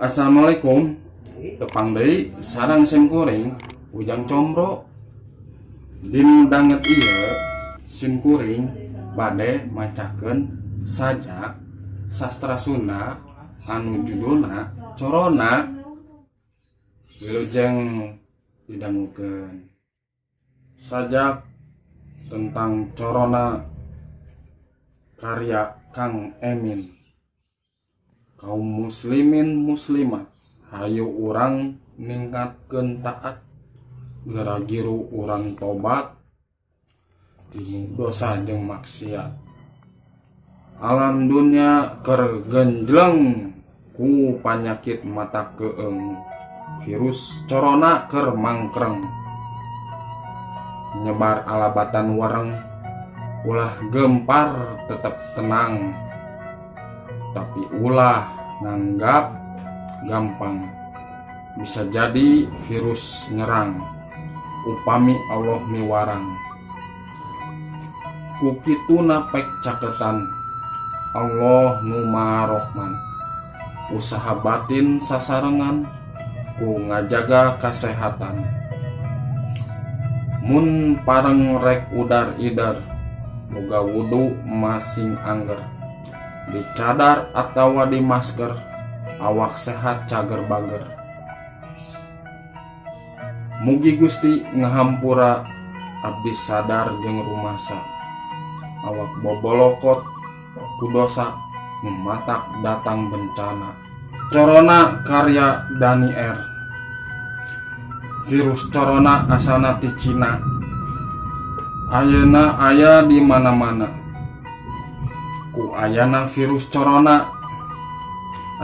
Assalamualaikum. Tepang deui sareng sim kuring Ujang Combro. Dina danget ieu sim kuring bade macakeun sajak sastra Sunda anu judulna Corona. Wilujeng didangukeun. Sajak tentang Corona karya Kang Emin. Kaum muslimin muslimat, hayu urang ningkatkeun taat, geura giru urang tobat tinu dosa jeung maksiat. Alam dunya keur genjleng ku panyakit mata keung, virus corona keur mangkreng. Nyebar alabatan wereng, ulah gempar tetep tenang, tapi ulah nganggap gampang, bisa jadi virus nyerang upami Allah miwarang. Ku kituna pek caketan Allah nu Maha Rohman, usaha batin sasarengan ku ngajaga kasehatan. Mun pareng rek udar idar, boga wudu masing angger, dicadar atawa di masker, awak sehat cager bager. Mugi Gusti ngahampura abdi sadar jeung rumasa, awak bobolokot ku dosa nu matak datang bencana. Corona karya Dani R. Virus corona asalna ti Cina, ayeuna aya di mana-mana. Ku ayana virus corona,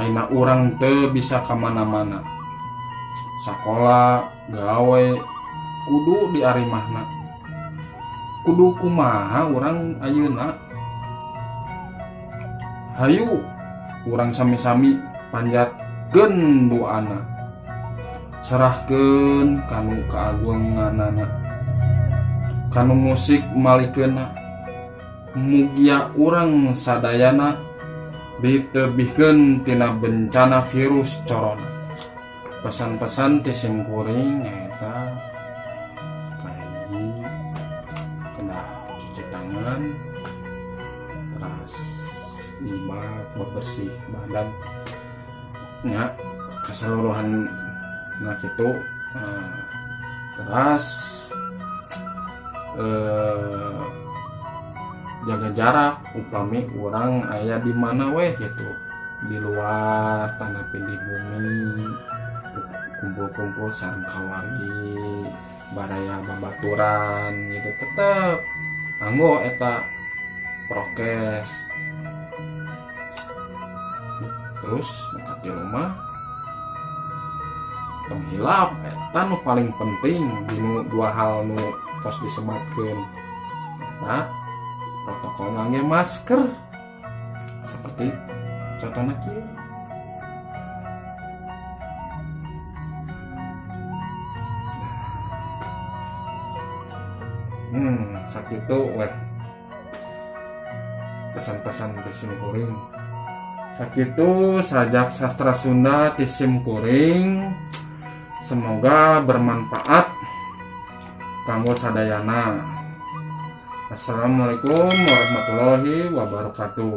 ayeuna urang teu bisa ka mana-mana. Sakola, gawe, kudu di arimahna. Kudu kumaha urang ayeuna? Hayu urang sami-sami panjatkeun doana, serahkeun kanu kagunganana, kanu musik malikeunna. Mugia urang sadayana ditebihkeun tina bencana virus corona. Pesan-pesan ti sim kuring nyaeta kahiji, kedah cuci tangan, teras ibak bebersih badan nya keseluruhan. Nah, gitu. Nah, teras jaga jarak upami urang aya di mana weh gitu, di luar tanah, di bumi, kumpul-kumpul sareng kawargi, baraya, babaturan gitu, tetep anggo eta prokes. Terus di rumah tong hilap eta nu paling penting dinu dua hal nu tos disebatkeun eta protokol ngangge masker seperti contohnya kieu. Sakitu weh pesan-pesan ti sim kuring. Sakitu sajak sastra Sunda ti sim kuring, semoga bermanfaat kanggo sadayana. Assalamualaikum warahmatullahi wabarakatuh.